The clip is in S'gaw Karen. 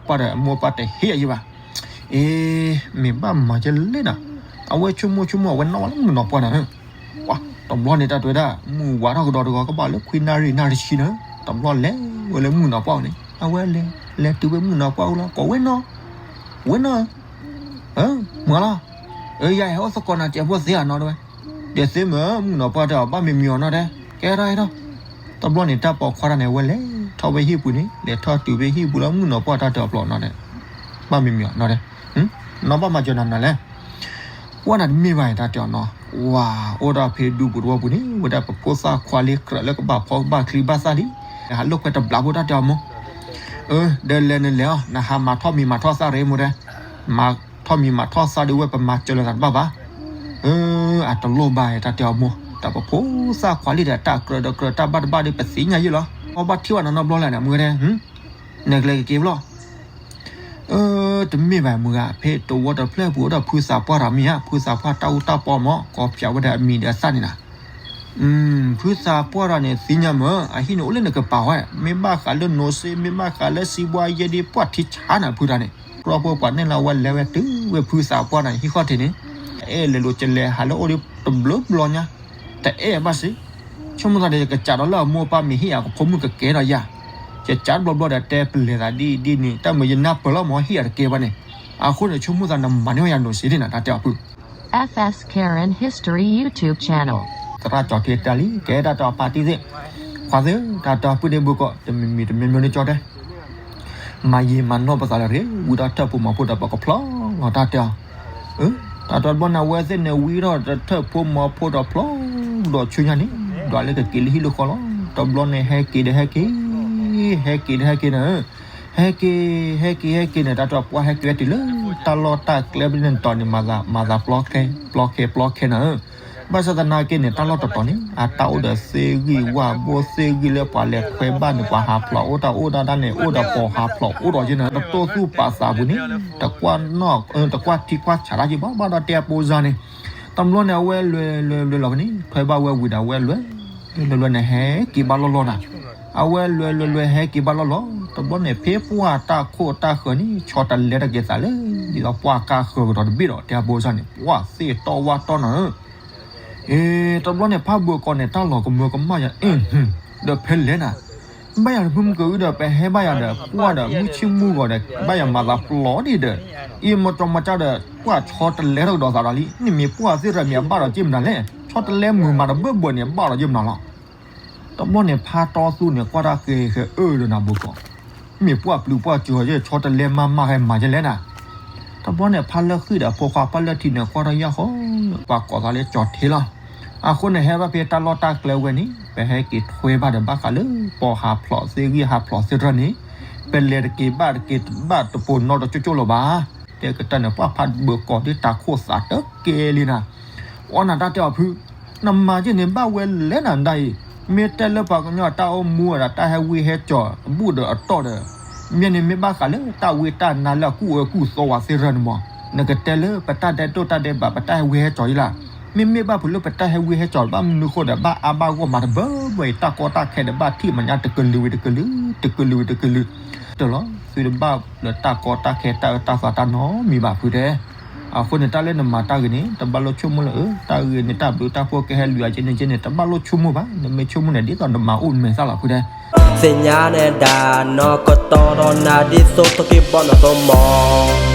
ပှၢ်ဒီးအမိၢ်ပၢ်တဟ့ၣ်အယံၤဘၣ်. အ့ မ့ၢ်ဘၣ်မၤကလဲၣ်နၤ, အဝဲဆိကမိၣ်ဆိကမိၣ် အဝဲနီၣ်ဝဲလၢမုၣ်နီၢ်ပှၢ်နၤ, တဘျီန့ၣ်တၢ်တဲဝဲဒၣ် မုၢ်ဝါထီၣ်ကဒီးတဂီၤ ကဘၣ်လၢခွံနၣ်ရံၣ်နၣ်ရံၣ်ဆံန့ၣ် တဘျီလဲၤဝဲလၢမုၣ်နီၢ်ပှၢ်အအိၣ်န့ၣ် အဝဲလဲၤ လဲၤတုၤဝဲမုၣ်နီၢ်ပှၢ်အအိၣ်လီၤ ကိးဝဲနီၢ်, ဝဲနီၢ်ဧၢ, မုၢ်လီၤ, ယဟဲအိၣ်သကိးနၤ တၢ်ဖိသ့ဧါနီၤတဲဝဲ, ဒဲးသ့မ့ၢ် မုၣ်နီၢ်ပှၢ်တဲအီၤ ဘၣ်မံၤမံၤအီၤနီၤတဲ, ကဲထီၣ်ဟဲထီၣ်, တဘျီန့ၣ် တၢ်ပိာ်ခွါတၢ်န့ၣ် အဝဲလဲၤထီၣ်ဝဲဟံၣ်ပူၤန့ၣ် လဲၤထီၣ်တုၤဝဲဟံၣ်ပူၤလီၤ မုၣ်နီၢ်ပှၢ်တၢ်တဲအီၤဖျိးနီၤတဲ, ဘၣ်မံၤမံၤအီၤနီၤတဲ, နီၢ်ဘၣ်မၤစၢၤနၤနၤလဲၣ် ပှၢ်နၤတမ့ၢ်ဘၣ်အံၤ တၢ်တဲအီၤနီၤ, ဝၤ အိၣ်ဒီးဖဲဒူပူၤတဝီပူၤန့ၣ် ဝဲဒၣ်ပဖိသၣ်ခွါလံကြၢးလၢကဘၣ်ဖီကဘၣ်ချံဘၣ်သၣ်လံ, ဟးလိာ်ကွဲတဘျီဖိ တၢ်တဲအီၤမိၢ်, အၢ ဒီးလဲၤနလဲၤအီၤ နဟးမၤထီၣ်မံၤမၤထီၣ်သၣ်ရ့မိၢ်တဲ, မၤထီၣ်မံၤမၤထီၣ်သၣ်ဒီး ဝဲပမၤစၢၤလိာ်သးတဘၣ်ဘၣ်, အတလိၣ်ဘၣ် တၢ်တဲအီၤမိၢ်, ဒီးပဖိသၣ်ခွါလံဒီး တၢ်ကြၢးဒီးကြၢး တၢ်ဘၣ်တဘၣ်ဒီး ပသ့ၣ်ညါယဲၢ်လီၤ, အီဘၣ်ထံၣ်ဘၣ်နနီတဘျီလဲၣ်န့ၣ် မုၢ်တဲ, နကလဲၤကက့ၤဖျီၣ် အၢ တမ့ၢ်ဘၣ်မုၢ်ဂၤ ဖဲတဝီတဖျၢၣ်ပူၤအိၣ်ဒီးဖုသးပှၢ်တၢ်မ့ၢ်ဧါ, ဖုသးပှၢ်တၢ်အူတၢ်ပီမ့ၢ် ကိးဖျါဝဲဒၣ်အမံၤဒီးအသၣ်န့ၣ်နၤ, ဖုသးပှၢ်တၢ်န့ၣ် သ့ၣ်ညါမ့ၢ် အဟံၣ်န့ၣ်အိၣ်လၢနကပၤဝဲ, မ့ၢ်ဘၣ်ဃးလၢနိစ့ မ့ၢ်ဘၣ်ဃးလၢစံးဘှါယဲဒ်ပှၢ်ထံဆါနၤဖုတၢ်န့ၣ်, တြီဖိပှၤန့ၣ်လၢဝဲလဲၤဝဲတုၤဝဲဖုသးပှၢ်တၢ်န့ၣ် ဟံၣ်ဃီၣ်ထံးန့ၣ်, အဲၣ်လဲၤလိာ်ကလဲၤဟးလၢအိၣ်ဒီးတဘျီဘျီညါ, တအဲၣ်ဘၣ်စ့ ဆိကမိၣ်သးဒီး ယကစးဒီးလၢအမိၢ်ပၢ်မ့ၢ်ဟ့ၣ်ယၤကဖိမုၣ်ကကဲထီၣ်ယၤ, ယကစးတဘျီဘျီဒီးတဲပလဲၤသးဒ်ဒ်န့ၣ် တၢ်မ့ၢ်ယနၢ်ပၢၢ်လီၤမ့ၢ်ဟ့ၣ်ယၤတကဲဘၣ်န့ၣ်, အဃိန့ၣ် ဆိကမိၣ်သးနမၤန့ၢ်ဝဲယၤနိးစ့ဒ်န့ၣ် တၢ်တဲအီၤဖု F S Karen History YouTube Channel သရၣ်ကၠီၤထံတၢ်လံ ကဲတၢ်တဲအီၤပၢ်တံၢ်သ့ၣ်, ခွါသ့ၣ် တၢ်တဲအီၤဖုန့ၣ်ဘုကီး တမံၤမံၤတမံၤမံၤန့ၣ်ကၠီတဲ မၤယံာ်မၤနီၢ်ပသးလၢၤရ့ ဝံၤဒီးထၢၣ်ဖိမီၤဖိဒီးပကဖျီလီၤတၢ်တဲအီၤ, တၢ်တဘျီန့ၣ် အဝဲသ့ၣ်န့ၣ်ဝံၤဒီးထၢၣ်ဖိမီၤဖိဒီးဖျီဒီးဆူညါန့ၣ် ဒီးလၢကက့ၤလၢဟံၣ်လၢဃီလီၤ, တဘျီန့ၣ် ဟဲက့ၤဒီးဟဲက့ၤ, ဟဲက့ၤဒီးဟဲက့ၤန့ၣ်, ဟဲက့ၤ, ဟဲက့ၤ ဟဲက့ၤန့ၣ် တၢ်တပှၢ်ဟဲက့ၤဝဲတုၤလၢ တၢ်လီၢ်တၢ်ကျဲဖဲန့ၣ်တတီၤန့ၣ် မၤသး မၤသးပျီခဲ ပျီခဲ ပျီခဲနၤဧၢ, ဘၣ်ဆၣ်သနာ်က့န့ၣ် တၢ်လီၢ်တတီၤန့ၣ် အတၢ်အိၣ်ဒီးသ့ၣ်ဂံၢ်ဝၣ်ဘိသ့ၣ်ဂံၢ်လၢပှၤလဲၤထွဲဘၣ်န့ၣ် ပှၤဟးဖျိးအိၣ်တၢ်အိၣ်ဒၣ်တၢ်န့ၣ် အိၣ်ဒီးပိာ်ဟးဖျိးအိၣ်ဒီးယဲန့ၣ် တတိၢ်သူၣ်ပာ်သးပူၤန့ၣ် တကွၢ်နီၣ် တကွၢ်ထံကွၢ်ဆးတၢ်က့ဘၣ် ဘၣ်ဒီးတဲအပိစါန့ၣ် တဘျီန့ၣ် အဝဲလဲၤလဲၤလဲၤလီၤဖဲန့ၣ် ထွဲဘၣ်ဝဲဝံၤဒီး အဝဲလဲၤလဲၤလဲၤန့ၣ် ဟဲက့ၤဘၣ်လီၢ်လီၢ်နၤ, အဝဲလဲၤလဲၤလဲၤဟဲက့ၤဘၣ်လီၢ်လီၢ် တဘျီန့ၣ် ဖဲပှၢ်တၢ်ခိၣ်တၢ်ဃၢၤန့ၣ် ဆီတလဲတက့ၤသးလၢ ဒ်သိးပှၢ်ကါဃၢၤကဒီးတဘ့ၣ်ဒီး တဲအပိစါန့ၣ် ပှၢ်သ့ၣ်တီဝါတီနၤဧၢ အ့ တဘျီန့ၣ် ဖးဘၢၣ်ကီးန့ၣ် တၢ်လီၤကမၢကမၣ်ယၤ အ့ ဒီးဖဲလဲၣ်နၤ, ဘၣ်ယၤတမုၢ်မုၢ်ကအုဒီး ပဟဲဘၣ်ယၤဒီး ပှၢ်ဒီးမုၢ်ဆ့ၣ်မုၢ်ဂီၤဒီး ဘၣ်ယၤမၤသးပျီဒ်ဒီး အ့ မ့ၢ်ကၠီမ့ၢ်ကၠီဒီး ပှၢ်ဆီတလဲထီၣ်ကဒီးသးဒီးလံ နမ့ၢ်ပှၢ်သ့ၣ်တဖၣ်မ့ၢ်အဘၣ်ဒီးက့ၢ်မနုၤလဲၣ် ဆီတလဲမုာ်မးတဘၢၣ်ဘၢၣ်န့ၣ် အဘၣ်ဒီးက့ၢ်မနုၤလီၤ တဘျီန့ၣ် ဖါတီသူန့ၣ် ကွၢ်တၢ်ဃဲဃဲအၢဒီးနၤဘိကီး, မ့ၢ်ပှၢ်ပျုၤပှၢ်စၢၤ ဆီတလဲမၤမၤဟဲမၤယဲလဲၣ်နၤ, တဘျီန့ၣ် ဖါလၢဃံၣ်ဒီးအဖိခွါပၢ်လၢထံန့ၣ် ကွၢ်ထီၣ်ယၣ်ဃီ, ပှၤကိးသးလၢကၠီၤထ့လီၤ. အဃိန့ၣ် ဟဲဘၣ်ဖဲတၢ်လီၢ်တၢ်ကျဲဝဲန့ၣ် ပဟဲက့ၤထွဲဘၣ်ဒီးဘၣ်ဃးလၢ ပိာ်ဟးဖျိးသ့ၣ်ဂံၢ်ဟးဖျိးသ့ၣ်တဖၣ်န့ၣ် ပလဲၤတက့ၤဘၣ်တက့ၤဘၣ်တပိာ်နီတကၠိကၠိလၢၤဘၣ်. တဲကတၢၢ်န့ၣ် ပှၢ်ဖးဘၢၣ်ကီးဒ်တၢ်ခိၣ်သးတကဲလံနၤ အီနၤတၢ်တဲအီၤဖု, နမၤယဲန့ၣ်ဘၣ်ဝဲလဲၣ်နၤဒၣ်အံၤ, မ့ၢ်တဲလၢပှၤကညီတၢ်အိၣ်မူဝဲဒၣ်တၢ်ဟဲဝံဟဲကၠီၤအဘူၣ်ဒီးအတီၢ်ဒီး, မ့ၢ်န့ၣ်မ့ၢ်ဘၣ်ဃးလၢတၢ်ဝံတၢ်နါလၢအကူၣ်အၢကူၣ်သီဝဲသ့ၣ်ရၢန့ၣ်မး, နကတဲလၢပတၢ်ဒဲးတိၢ်တၢ်ဒဲးဘး ပတၢ်ဟဲဝံဟဲကၠီၤအံၤလၢ်, မ့မ့ၢ်ဘၣ်ဖုးလၢပတၢ်ဟဲဝံဟဲကၠီၤဘၣ်မနုၤဃိဒီး ဘၣ်အါဘၣ်ဂီၢ်မးတဘၢဘၢအံၤ တၢ်ကီတၢ်ခဲဒီးဘၣ်ထံၣ်မညါတကလုာ်ဝံၤတကလုာ်, တကလုာ်ဝံၤတကလုာ် တၢ်လီၤ သုတဘၣ်လၢတၢ်ကီတၢ်ခဲတၢ်အၢတၢ်သီတၢ်နီတမံၤဘၣ်ဖုတဲ. အဃိန့ၣ် တၢ်လၢနမၤတၢ်ဂ့ၤန့ၣ် တဘၣ်လိၣ်ဆိကမိၣ်လၢ အၢ တၢ်ဂ့ၤန့ၣ် တၢ်ဘျုးတၢ်ဖှိၣ်ကဟဲလွံၢ်အက့န့ၣ်က့န့ၣ် တဘၣ်လိၣ်ဆိကမိၣ်ဘၣ်. နမ့ၢ်ဆိကမိၣ်န့ၣ် ဒ်သိးနမၤအိၣ်မဲာ်သၣ်လီၤဖုတဲ. သ့ၣ်ညါန့ၣ်ဒၣ်နီၢ်ကတီၢ်ဒီးနၤ ဒ်သိးထိၣ်က့ၤဘီနသိမီၤ